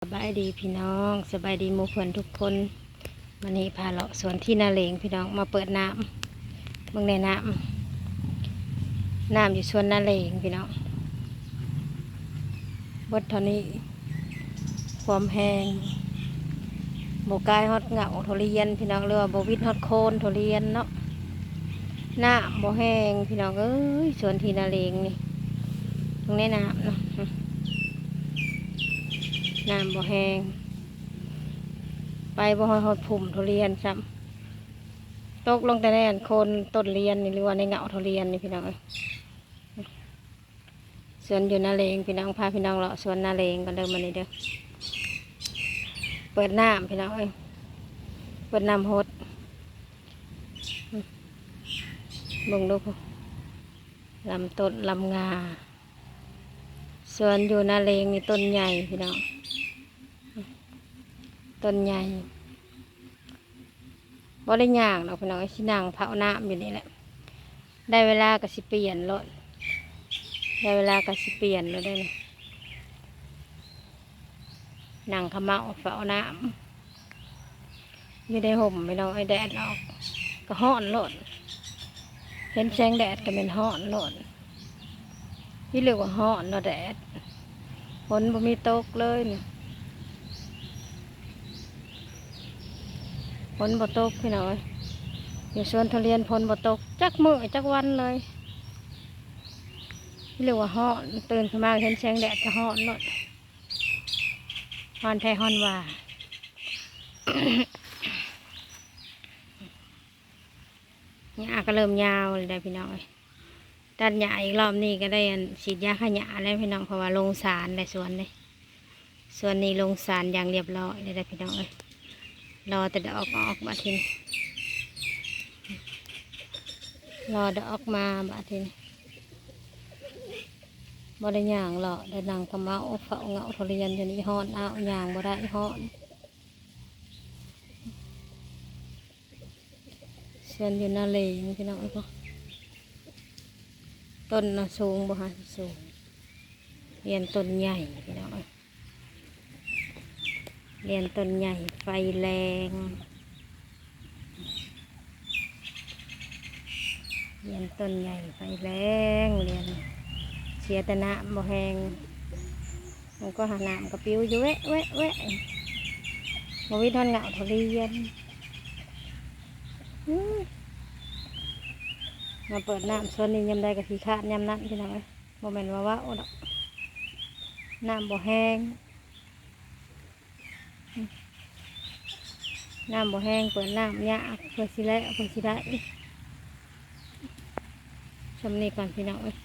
ສະບາຍດີພີ່ນ້ອງ ສະບາຍດີໝູ່ເພື່ອນທຸກຄົນ. ມື້ນີ້ພາເລາະສວນທີ່ນາເຫຼງພີ່ນ້ອງ ມາເປີດນ້ຳ ເບິ່ງແດ່ນ້ຳ ນ້ຳຢູ່ສວນນາເຫຼງພີ່ນ້ອງ ເບິດເທົ່ານີ້ ຄວາມແຫ້ງ ບໍ່ກາຍຮອດເຫງົ້າທຸລຽນພີ່ນ້ອງ ຫຼືວ່າບໍ່ວິດຮອດໂຄນທຸລຽນເນາະ. ນ້ຳບໍ່ແຫ້ງພີ່ນ້ອງເອີຍ ສວນທີ່ນາເຫຼງນີ້ ເບິ່ງແດ່ນ້ຳເນາະ ນ້ຳບໍ່ແຫ້ງ ໄປບໍ່ຮອດ ຮອດພຸ່ມທຸລຽນຊ້ຳ ຕົກລົງແຕ່ໃນອັນໂຄນຕົ້ນລຽນນີ້ ຫຼືວ່າໃນເຫງົ້າທຸລຽນນີ້ພີ່ນ້ອງເອີຍ. ສວນຢູ່ນາເຫຼງພີ່ນ້ອງ ພາພີ່ນ້ອງເລາະສວນນາເຫຼງກ່ອນເດີມື້ນີ້ເດີ ເປີດນ້ຳພີ່ນ້ອງເອີຍ ເປີດນ້ຳຫົດ ເບິ່ງດູພຸ້ນ ລຳຕົ້ນລຳງາ. ສວນຢູ່ນາເຫຼງນີ້ຕົ້ນໃຫຍ່ພີ່ນ້ອງ ຕົ້ນໃຫຍ່ ບໍ່ໄດ້ຍ່າງດອກພີ່ນ້ອງ ຊິນັ່ງເຝົ້ານ້ຳຢູ່ນີ້ແຫຼະ ໄດ້ເວລາກໍຊິປ່ຽນໂລດ ໄດ້ເວລາກໍຊິປ່ຽນໂລດເດ້ ນັ່ງຂະເໝົາເຝົ້ານ້ຳ ຢູ່ໃນຮົ່ມພີ່ນ້ອງເອີຍ ແດດອອກກໍຮ້ອນໂລດ ເຫັນແສງແດດກໍແມ່ນຮ້ອນໂລດ ອີ່ຫຼີວ່າຮ້ອນເນາະແດດ ຝົນບໍ່ມີຕົກເລີຍນີ້ ຝົນບໍ່ຕົກພີ່ນ້ອງເອີຍ ຢູ່ສວນທຸລຽນຝົນບໍ່ຕົກຈັກມື້ຈັກວັນເລີຍ ອີ່ຫຼີວ່າຮ້ອນ ຕື່ນຂຶ້ນມາເຫັນແສງແດດກໍຮ້ອນໂລດ ຮ້ອນແທ້ຮ້ອນວ່າ ຫຍ້າກໍເລີ່ມຍາວແລ້ວເດ້ພີ່ນ້ອງເອີຍ ຕັດຫຍ້າອີກລອບນີ້ກໍໄດ້ອັນ ສີດຢາຂະຫຍ້າແລ້ວພີ່ນ້ອງ ເພາະວ່າລົງສານແລ້ວສວນນີ້ ສວນນີ້ລົງສານຢ່າງລຽບຮ້ອຍແລ້ວເດ້ພີ່ນ້ອງເອີຍ ລໍແຕ່ດອກອອກບາດທີນີ້ ລໍດອກມາບາດທີນີ້ ບໍ່ໄດ້ຍ່າງເລາະ ໄດ້ນັ່ງຂະເໝົາເຝົ້າເຫງົ້າທຸລຽນຢູ່ນີ້ ຮ້ອນອ້າວ ຍ່າງບໍ່ໄດ້ ຮ້ອນ. ສວນຢູ່ນາເຫຼງພີ່ນ້ອງເອີຍ ຕົ້ນນະສູງບໍ່ຫາ ສູງ ລຽນຕົ້ນໃຫຍ່ພີ່ນ້ອງເອີຍ ລຽນຕົ້ນໃຫຍ່ໄຟແລງ ລຽນຕົ້ນໃຫຍ່ໄຟແລງ ລຽນ ເສຍແຕ່ນ້ຳບໍ່ແຫ້ງ ມັນກໍຫານ້ຳກໍປິວຢູ່ແວະໆໆ ບໍ່ມີທາງເຫງົ້າທຸລຽນ ອື ມາເປີດນ້ຳສວນນີ້ຍາມໃດກໍຂີ້ຄ້ານຍາມນັ້ນພີ່ນ້ອງເອີຍ ບໍ່ແມ່ນວ່າເວົ້າດອກ ນ້ຳບໍ່ແຫ້ງ ນ້ຳບໍ່ແຫ້ງ ເປີດນ້ຳຍາກ ເພື່ອຊິແລ້ວ ເພື່ອຊິໄດ້ ຊ່ຳນີ້ກ່ອນພີ່ນ້ອງເອີຍ.